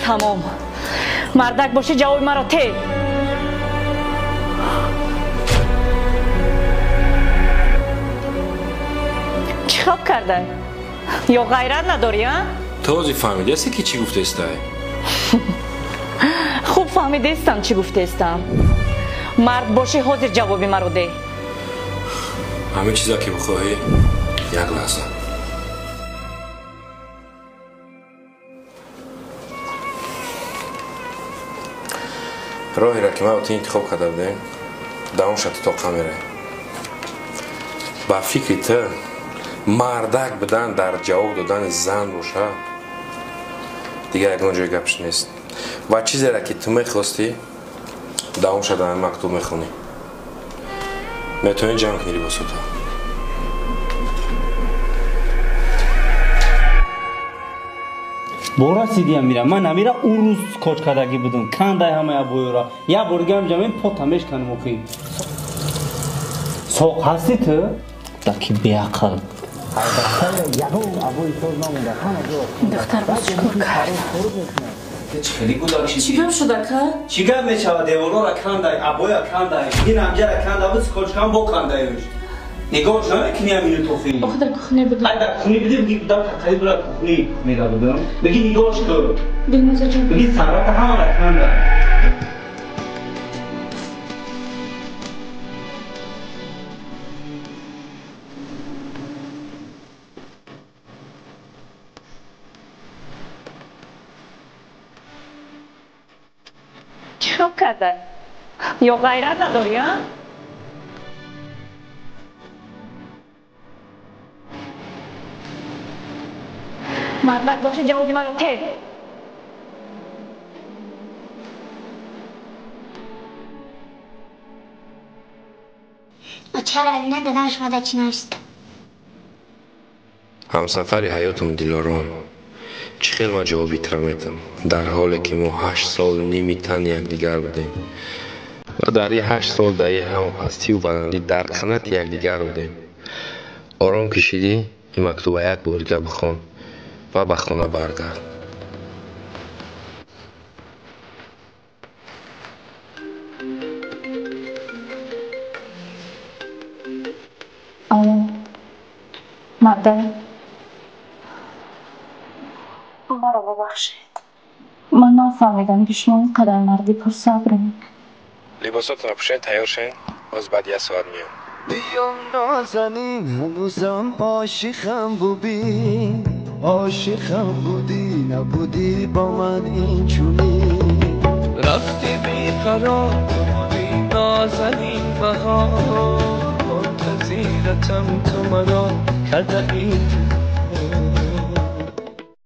Тамом. Мардак бошӣ ҷавоби маро те. Чӣ хоб кардай? Ё ғайрат надорӣ, а? Ту ҳозир фаҳмидаасти ки чӣ гуфтаистай? Хуб фаҳмидаистам чӣ гуфтаистам. Мард бошӣ ҳозир ҷавоби маро деҳ. Ҳамин чиза ки бихоҳӣ, як лаҳза. Роҳеро ки ман ту интихоб карда будем, давом шад тоқа меравем. Ба фикри ту мардак будан дар ҷавоб додани зан боша, дигар ягон ҷои гапш нест. Ва чизеро ки ту мехостӣ, давом шад ҳамин мактуб мехонӣ. Метавонӣ ҷамъ кунӣ либосото. Бора сидиям мира. Ман намира ӯ рӯз коч кардагӣ будам. Кандай ҳамаи абоёра. Як бор дига ҳамҷа пота мешканам охи. Соқ ҳасти ту? Даки беақл. Духтар боз чӣ кор кард? Чӣ гап шуда ка? Чӣ гап мешавад? Деворора кандай, абоя кандай, ин ҳамҷара канда буд, скотчкам бо кандаюш. Нигоҳ намекунӣ ҳамину тохи? Охи дар кухня будам. Ай дар кухня будем, бигӣ дар тақали бура кухни мега будам. Бигӣ нигоҳш кун. Дилноза ҷон. Бигӣ сарвата ҳамара канда. Чӣ хоб карда? Ё ғайрат надорӣ, а? Мардак бошӣ ҷавоби маро те. Чаро надодам шумо дар чӣ навишт? Ҳамсафари ҳаётам Дилором, чӣ хел ман ҷавоби тра метам, дар ҳоле ки мо 8 сол ними тани якдигар будем ва дар ин 8 сол дар ин ҳам пастию баландӣ дар қанати якдигар будем. Ором кишидӣ, ин мактуба як бор дига бихон ва ба хона баргард. Алло, мардай, маро бубахшед. Ман нафаҳмидам ки шумо ин қадар марди пурсабред. Либосотонро пӯшен, тайёр шен, боз баъд як соат меём. Биё нозанин, ҳанӯзам ошиқам бубин, ошиқам будӣ, набудӣ бо ман инчунин. Рафтӣ беқарор, будӣ нозанин баҳор, мунтазиратам ту маро кардаӣ.